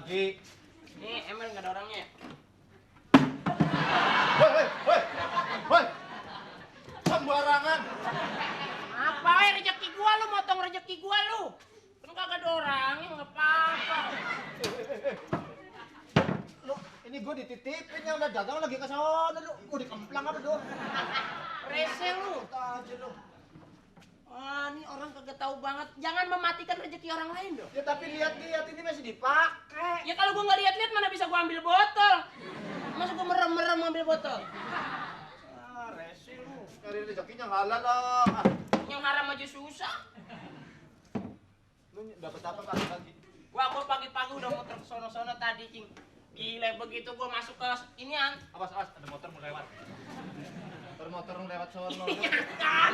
rezeki. Nih, emang nggak ada orangnya. Woi. Sembarangan. Apa rezeki gua lu motong rezeki gua lu? Kan kagak ada orangnya nggak apa-apa. Lu ini gue dititipin yang udah dagang lagi ke sana lu. Gue dikemplang apa tuh? Rese lu. Aja lu. Ah, ini orang kagak tahu banget. Jangan mematikan rezeki orang lain dong. Ya tapi lihat-lihat ini masih dipakai. Ya kalau gua nggak lihat-lihat mana bisa gua ambil botol. Masa gua merem-merem ambil botol? Ah, rese lu. Cari rezekinya halal lah. Yang haram aja susah. Lu dapat apa pagi-pagi? Gua pagi-pagi udah muter ke sono-sono tadi, Cing. Gila begitu gua masuk ke inian. Awas, ada motor mau lewat. Motor lewat sono. Kan.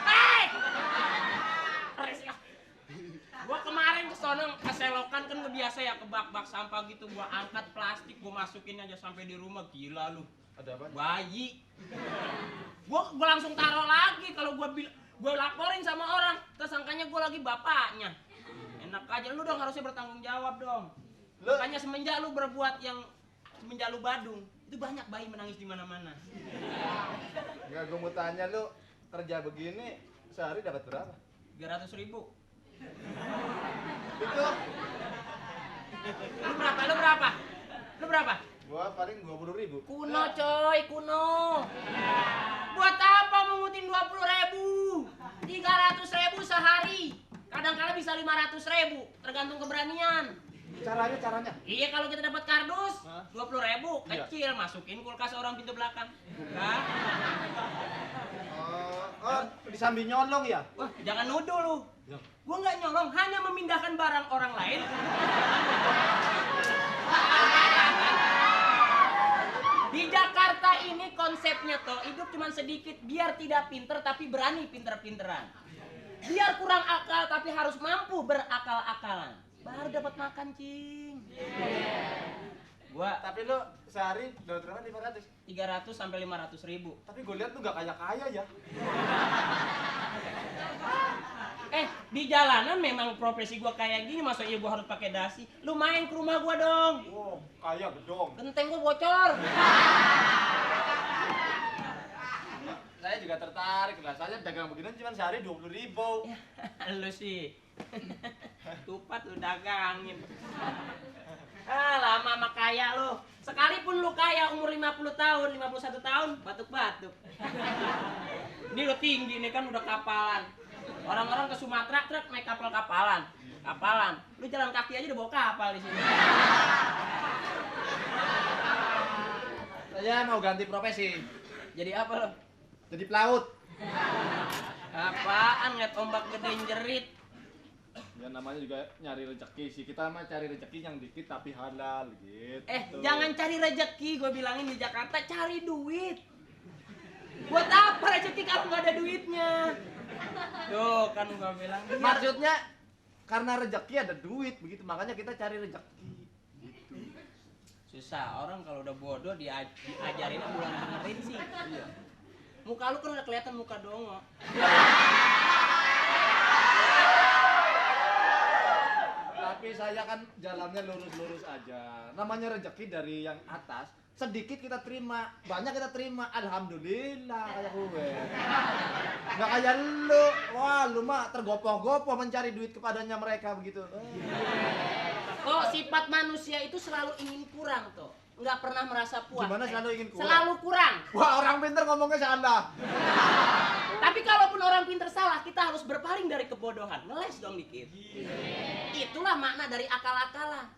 Hei! Gua kemarin ke sono ke selokan kan biasa ya ke bak-bak sampah gitu, gua angkat plastik, gua masukin aja sampai di rumah. Gila lu. Ada apa? Bayi. Gua langsung taruh lagi kalau gua laporin sama orang, tersangkanya gua lagi bapaknya. Enak aja lu dong, harusnya bertanggung jawab dong. Makanya semenjak lu berbuat yang semenjak lu badung, itu banyak bayi menangis di mana-mana. Enggak, gue mau tanya lu kerja begini sehari dapat berapa? 300.000. Itu Lu berapa? gua paling 20.000. Kuno coy, kuno. Buat apa mengutin 20.000? 300.000 sehari. Kadang-kadang bisa 500.000, tergantung keberanian. Caranya? Iya, kalau kita dapat kardus, 20.000 Iya. kecil, masukin kulkas orang pintu belakang. Buka. Disambi nyolong ya? Wah, jangan nuduh lu. Ya. Gua nggak nyolong, hanya memindahkan barang orang lain. Di Jakarta ini konsepnya toh hidup cuma sedikit, biar tidak pinter tapi berani pinter-pinteran. Biar kurang akal tapi harus mampu berakal-akalan. Baru dapat makan, Cing. Gua Tapi lu sehari dapat berapa? 500. 300 sampai 500.000. Tapi gue lihat lu gak kaya-kaya ya. Di jalanan memang profesi gua kayak gini, masa iya gua harus pakai dasi? Lu main ke rumah gua dong. Wow, kaya gedong. Genteng gua bocor. Saya juga tertarik lah. Saya dagang beginian cuma sehari 20.000. Lu sih. Tupat lu dagangin. Lama sama kaya lu. Sekalipun lu kaya umur 50 tahun, 51 tahun, batuk-batuk. Ini lu tinggi nih kan udah kapalan. Orang-orang ke Sumatera truk naik kapalan. Lu jalan kaki aja udah bawa kapal di sini. Saya mau ganti profesi. Jadi apa lo? Jadi pelaut. Apaan ngeliat ombak gede jerit? Ya namanya juga nyari rezeki sih. Kita mah cari rezeki yang dikit tapi halal gitu. Jangan cari rezeki, gue bilangin di Jakarta cari duit. Buat apa rezeki kalau nggak ada duitnya? Tuh kan gue bilang. Maksudnya karena rezeki ada duit begitu, makanya kita cari rezeki. Gitu. Susah, orang kalau udah bodoh diajarin bulan dengerin sih. Iya. Muka lu kan udah kelihatan muka dongo. Tapi saya kan jalannya lurus-lurus aja. Namanya rezeki dari yang atas. Sedikit kita terima, banyak kita terima. Alhamdulillah kayak gue. Nggak kayak lu. Wah, lu mah tergopoh-gopoh mencari duit kepadanya mereka begitu. Kok sifat manusia itu selalu ingin kurang tuh. Nggak pernah merasa puas. Gimana selalu ingin kurang? Selalu kurang. Wah, orang pintar ngomongnya salah. Tapi kalaupun orang pinter salah, kita harus berpaling dari kebodohan. Ngeles dong dikit. Itulah makna dari akal-akalan.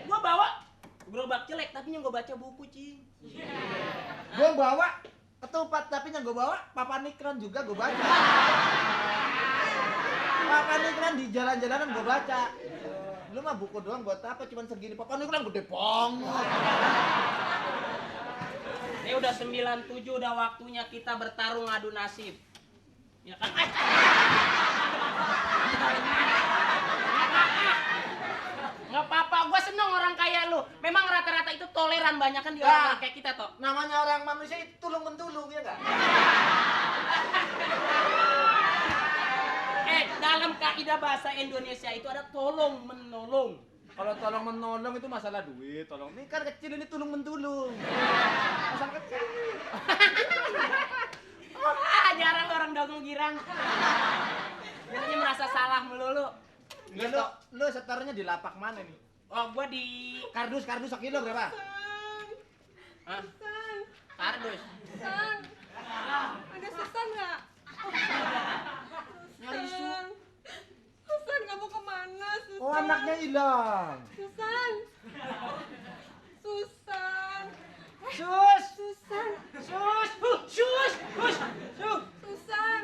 Gua bawa gerobak jelek, tapi yang gua baca buku, Cing. Gue bawa ketupat, tapi yang gue bawa papan iklan juga gue baca. Papan iklan di jalan-jalanan gue baca. Lu mah buku doang buat apa? Cuman segini, papan iklan gede banget. Ini udah 97, udah waktunya kita bertarung adu nasib. Ya kan? Nggak apa-apa, gua seneng orang kayak lu. Memang rata-rata itu toleran, banyak kan di orang kayak kita toh. Namanya orang manusia itu tulung-mentulung ya nggak? Dalam kaidah bahasa Indonesia itu ada tolong menolong. Kalau tolong menolong itu masalah duit, tolong. Ini kan kecil, ini tulung mentulung. Masalah kecil ini. Jarang orang dongeng girang. Biasanya merasa salah melulu. Enggak, lu setarnya di lapak mana nih? Oh, gua di Kardus sekilo berapa? Hah? Kardus. Susan, ada Susan nggak? Nyari Susan, Susan kamu kemana? Susan. Oh, anaknya hilang. Susan, Susan, Sus! Susan, Sus. Susan.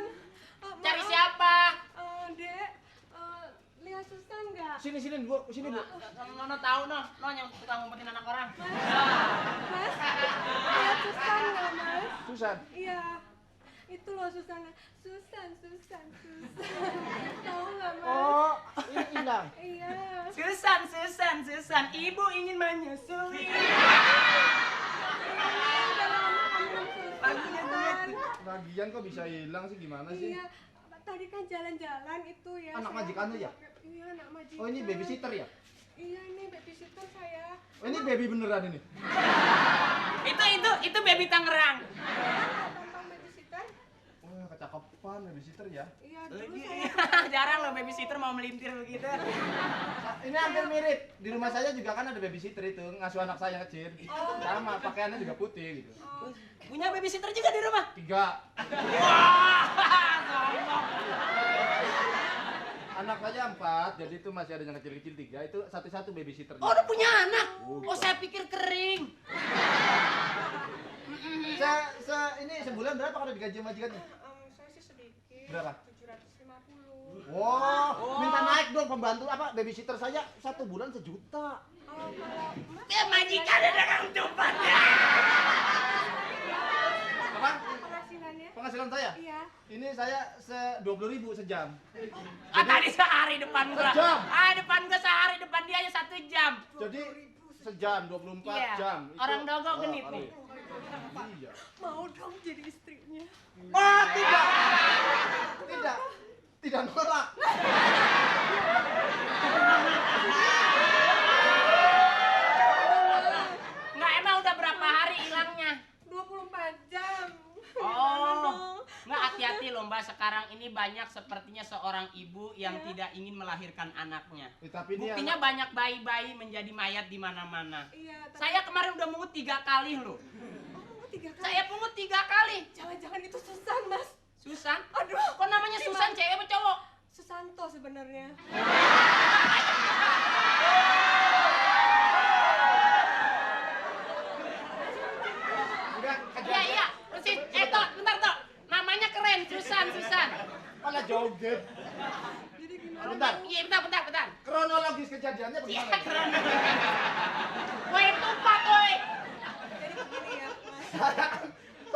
Cari Maaf, siapa? Dek, lihat Susan nggak? Sini, Bu. Sini, Bu. Nono tahu no yang tukang ngumpetin anak orang. Mas, lihat Susan nggak, Mas? Susan. Iya, itu loh Susan. Susan. Tahu nggak, Mas? Oh, ini hilang. Iya. Susan. Ibu ingin menyusui. Lagunya duet. Lagian kok bisa hilang sih, gimana sih? Iya, tadi kan jalan-jalan itu ya. Anak saya majikannya ya? Iya, anak majikan. Oh, ini babysitter ya? Iya, ini babysitter saya. Oh, ini baby beneran ini? Itu baby Tangerang. Tampang babysitter? Wah, kecakapan babysitter ya. Iya, dulu saya. Jarang loh babysitter mau melintir begitu. Ini hampir mirip. Di rumah saya juga kan ada babysitter itu, ngasuh anak saya kecil. Sama, pakaiannya juga putih gitu. Oh, Punya babysitter juga di rumah. 3. Wah, sombong. Anak saya 4, jadi itu masih ada yang kecil-kecil 3. Itu satu-satu babysitter. Oh, udah punya anak. Oh, saya pikir kering. Ini sebulan berapa kalau digaji majikannya? saya sih sedikit. Berapa? 750. Wow, minta naik dong pembantu apa babysitter saya 1 bulan 1 juta. Kalau Mas, Ya majikan ada kang tupat. Apa? penghasilannya? Penghasilan saya? Iya. Ini saya 20.000 sejam. Tadi sehari depan gua. Sejam. Depan gua sehari, depan dia aja 1 jam. Jadi sejam 24 Iya. jam. Orang dogo genit kali. nih. Iya. Mau dong jadi istrinya. Oh, tidak. Tidak nolak. Nggak, emang udah berapa hari hilangnya? 24 jam. Oh, nggak, hati-hati loh Mbak. Sekarang ini banyak sepertinya seorang ibu yang Iya. tidak ingin melahirkan anaknya. Tapi ini Buktinya banyak bayi-bayi menjadi mayat di mana-mana. Iya, tapi Saya kemarin udah mungut 3 kali loh. oh, 3 kali. Saya pungut 3 kali. Jangan-jangan itu Susan, Mas. Susan? Aduh, Kok namanya Susan, cewek apa cowok? Susanto sebenarnya. enggak Iya. Persis. Bentar, Tok. Namanya keren, Susan. malah joget. Jadi gimana? Bentar. Iya, bentar. Kronologis kejadiannya Iya, bagaimana? keren. Woi, tumpah, woi. Jadi begini ya, Mas.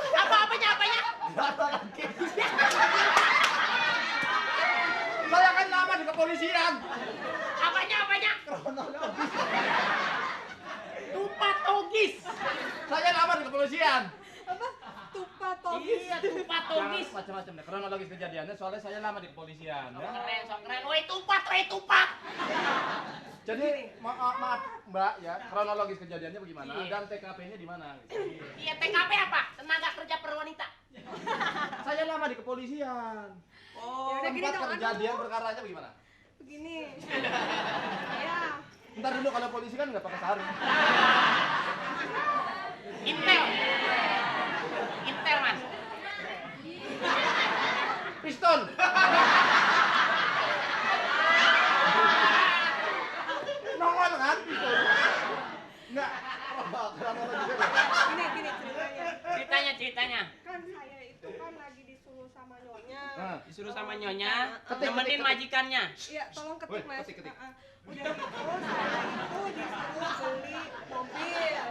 Apanya? Berapa lagi? Saya kan lama di kepolisian. Apanya? Kronologis. Tumpah togis. Saya lama di kepolisian. Apa? Tupa togis. Iya, tumpah togis. Jangan macam-macam deh. Kronologis kejadiannya soalnya saya lama di kepolisian. Sok Ya. keren. Woi, tumpah. Jadi maaf Mbak ya, kronologis kejadiannya bagaimana Iya. dan TKP-nya di mana? Iya, TKP apa? Tenaga kerja perwanita. Saya lama di kepolisian. Oh, Ya udah gini Tempat dong, kejadian aduh. perkaranya bagaimana? Begini. Ya. Ntar dulu kalau polisi kan nggak pakai sarung. Intel, Mas. Pistol. Nongol kan pistol. Enggak. Kronologisnya. Gini ceritanya. Ceritanya. Kan saya itu kan lagi disuruh sama nyonya. Nah. Disuruh sama nyonya, Ketik. nemenin majikannya. Iya, tolong ketik, Woi, Mas. ketik. Udah gitu, saya itu disuruh beli mobil.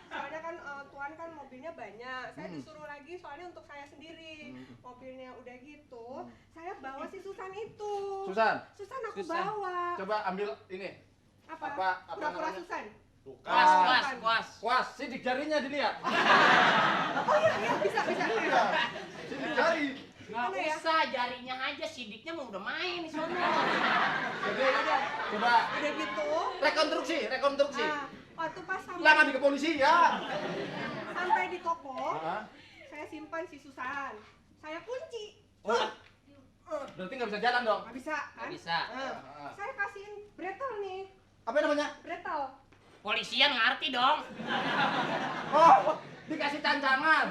Soalnya kan tuan kan mobilnya banyak. Saya disuruh lagi soalnya untuk saya sendiri. Mobilnya udah gitu, saya bawa si Susan itu. Susan, Susan aku Susan. bawa. coba ambil ini. Apa? apa Pura-pura namanya? Susan. Kuas. Kuas, sidik jarinya dilihat. Oh iya, bisa. Iya. Sidik jari. Nggak Mana ya? usah, jarinya aja, sidiknya mah udah main di sono. Jadi udah, coba Udah gitu. rekonstruksi. Waktu pas Lama di kepolisian. sampai di toko, Heeh. saya simpan si Susan. Saya kunci. Oh, berarti nggak bisa jalan dong. Nggak bisa kan? Nggak bisa. Saya kasihin bretel nih. Apa namanya? Bretel. Polisian ngerti dong. Oh, dikasih cancangan.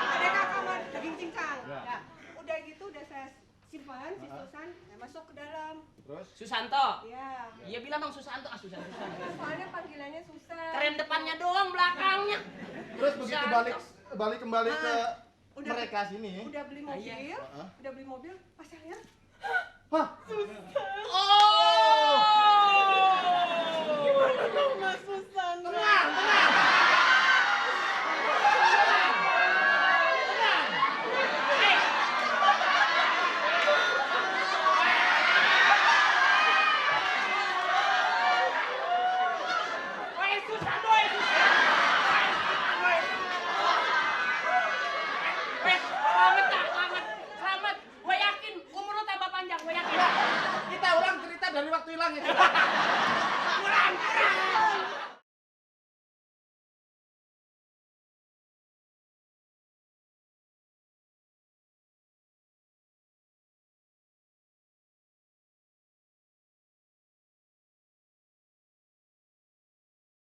Ada kamar daging cincang. Ya. Ya. Udah gitu udah saya simpan si Susan, saya masuk ke dalam. Terus? Susanto. Ya. Iya bilang dong Susanto, Susan. Soalnya panggilannya Susan. Keren depannya doang, belakangnya. Terus begitu balik kembali ke Udah- mereka sini. Udah beli mobil, Heeh. udah beli mobil, pas saya lihat Hah? Oh,